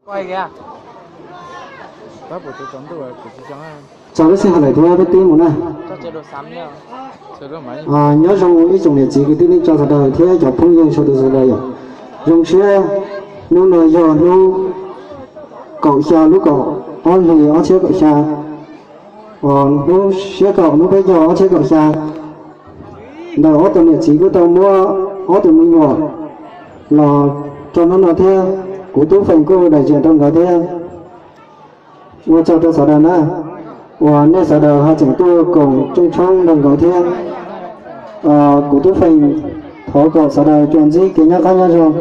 Txog lub sij hawm lawm thiab peb twb mus na. Nyob zoo ib tsoom niam txiv kwv tij neej tsa sawv daws thiab cov phooj ywg sawv daws sawv daws yom. Zoo siab hnub no yog hnub kaum xya lub kaum ob hlis ob txhiab kaum xya, uas hnub xiab kaum lub peb caug ob txhiab kaum xya, ntawm ob tug niam txiv kuj tau muab ob tug me nyuam los rau hnub no thiab. Kuv tub Feem kuj daim ziam rau nkawd thiab. Ua tsaug rau sawv daws na, uas nej sawv daws ho tseem tuaj koom rooj tshoob nrog nkawd thiab. Kuv tub Feem thov kom sawv daws tsuas ntsib kev nyob qab nyob zoo.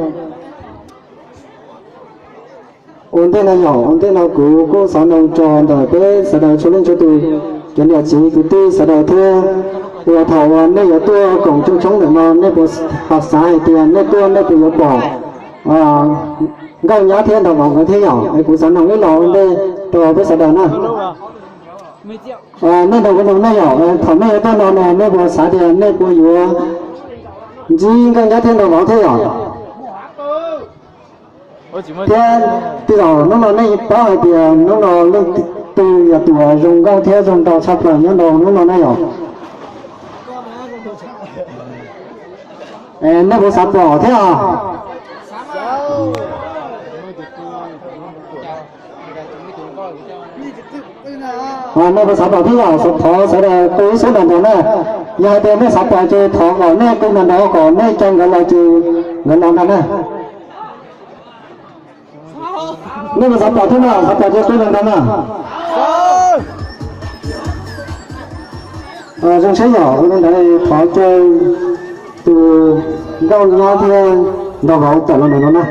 Ua ntej no yom, ua ntej no kuv kuj xav noog tso ntawm peb sawv daws txhua leej txhua tus cov niam txiv kwv tij sawv daws thiab, uas thaum uas nej yuav tuaj koom rooj tshoob ntawm no nej puas xav hais tias nej tuaj nej puas yuav pom Nkauj Nyab thiab Nraug Vauv nkawd thiab yom? Es kuv xav noog ib los ua ntej rau peb sawv daws na. Nej nrog kuv noog nej yom, thaum nej yuav tuaj no no nej puas xav tias nej puas yuav ntsib Nkauj Nyab thiab Nraug Vauv thiab yom? Thiab tij laug, hnub no nej paub hais tias hnub no leej twg yog tus zoo nkauj thiab zoo nraug tshaj plaws nyob rau hnub no na yom? Nej puas xav pom thiab? Nej puas xav pom thiab yom? Thov sawv daws qw ib suab nrov nrov na. Yog hais tias nej xav pom ces thov kom nej qw nrov nrov kom nej caw nkawd los ces nkawd los ntag na. Nej puas xav pom thiab na? Xav pom ces qw nrov nrov na. Zoo siab yom, ua li ntawd thov caw tus Nkauj Nyab thiab Nraug Vauv tawm los ntawm no na.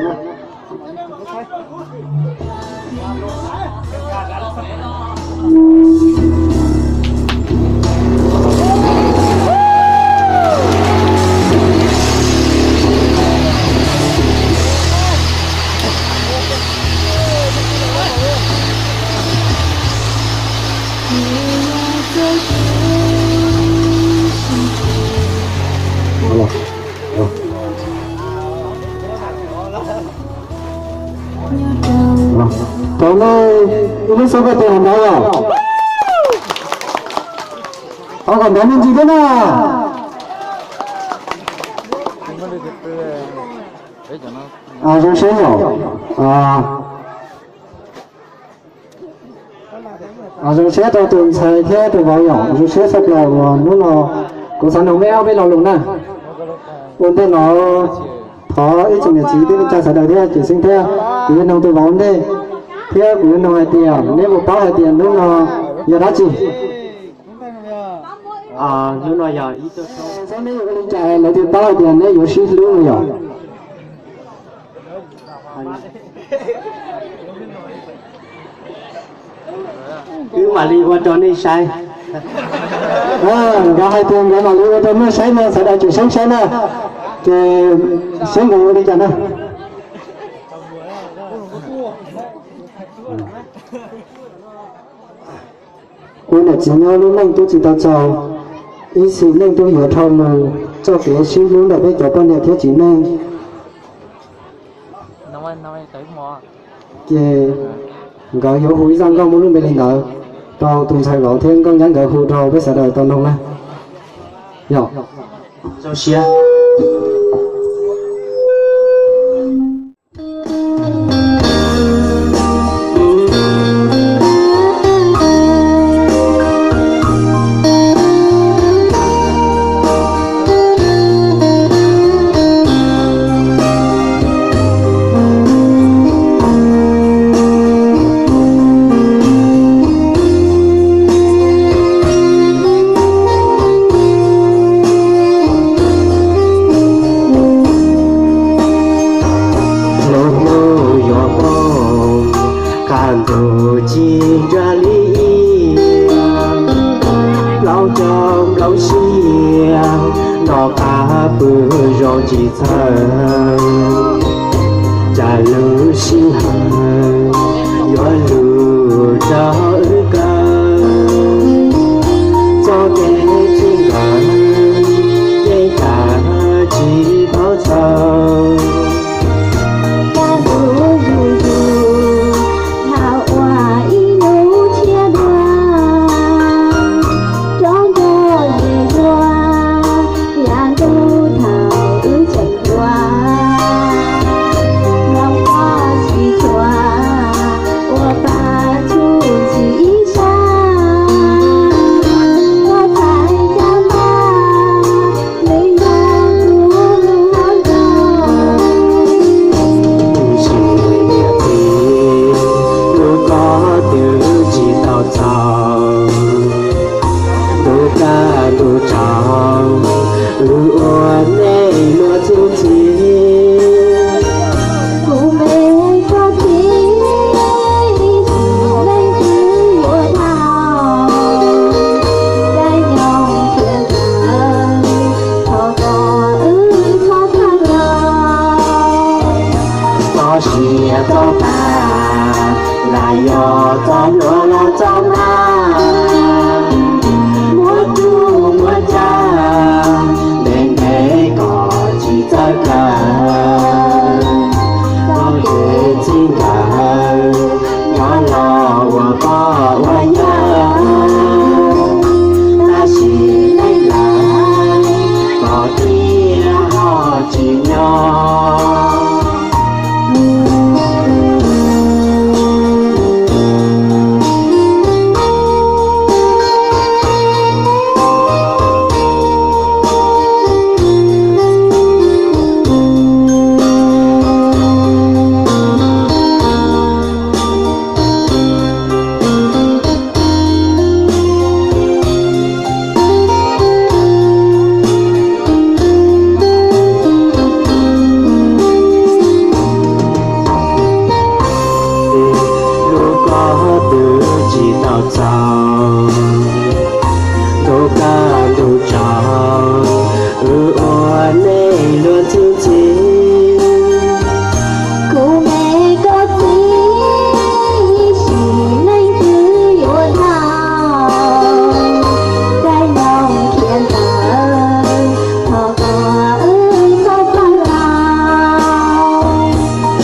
Thov nej ib lub xub peb tes hauv nrad yom. Thov kom nrov me ntsis thiab na. Zoo siab yom. Zoo siab rau tus ntxhais thiab tus vauv yom, zoo siab tshaj plaws uas hnub no kuv xav noog peb ob peb lo lus na. Ua ntej no thov ib tsoom niam txiv kwv tij neej tsa sawv daws thiab cim xeeb thiab, kuv yuav noog tus vauv ntej, thiab kuv yuav noog hais tias neb puas paub hais tias hnub no yog dab tsi? Hnub no yog ib tug, neb yuav ua li cas lawv thiaj paub hais tias neb yuav sib hlub no yom? Wb mam li ua rau nej saib. Nkawd hais tias nkawd mam li ua rau nej saib no, sawv daws tsim seeb saib na, ces seb nkawd ua li cas na. Kuv niam txiv nyob lub neej twb tsis tau txaus, ib txhis neej twb yuav dhau mus txoj kev sib hlub ntawm peb cov poj niam thiab txiv neej. Ces nkawd yuav hu ib zaj nkauj muaj lub npe li ntawd rau tus ntxhais vauv thiab nkauj nyab nkawd hu rau peb sawv daws tau noog na. Yog, zoo siab. Hluas hluas yuav paub, qab ntuj ci ntsa li ib, plaub caug plaub siab, noj qab pw zoo tsis txhawj, cas lub sij hawm yuav lug rau wb kawg, txoj kev txij nkawm yeej tas tsis paub txog. Cas lub zus zus Lam yog txoj hluas los txoj mag, muab tub muab cag, ntev ntev kom tsis txawj kawg. Txoj kev txij nkawm, nyob los ua pog ua yawg, tab sis neej lawm, kom tiag ho tsis nyob. Hlub koj twb tsis tau txaus, ntuj kaj ntuj tsaus, wb ua neej luag ntxhi ntxhi. Kuv me koj txiv, sim neej twb yuav tag, caij nyoog khiav ntawd, thov kom wb txhob pab tau.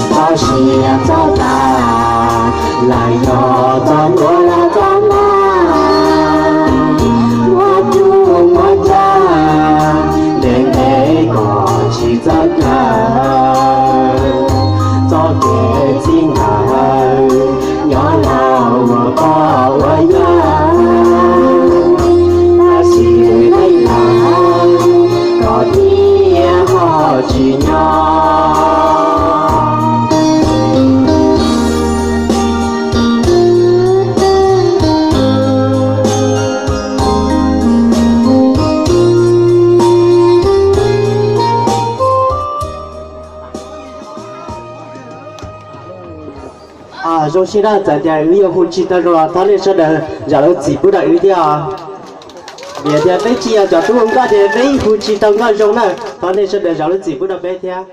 Txoj sia txoj tas, lam yog txoj hluas los txoj mag, muab tub muab cag, ntev ntev kom tsis txawj kawg. Txoj kev txij nkawm, nyob los ua pog ua yawg, tab sis neej lawm, kom tiag ho tsis nyob. Zoo siab na, txawm tias wb yuav hu tsis tau zoo los thov nej sawv daws zam lub txim pub rau wb thiab. Vim tias peb tsis yog cov tub hu nkauj ces peb hu tsis tau nkauj zoo na, thov nej sawv daws zam lub txim pub rau peb thiab.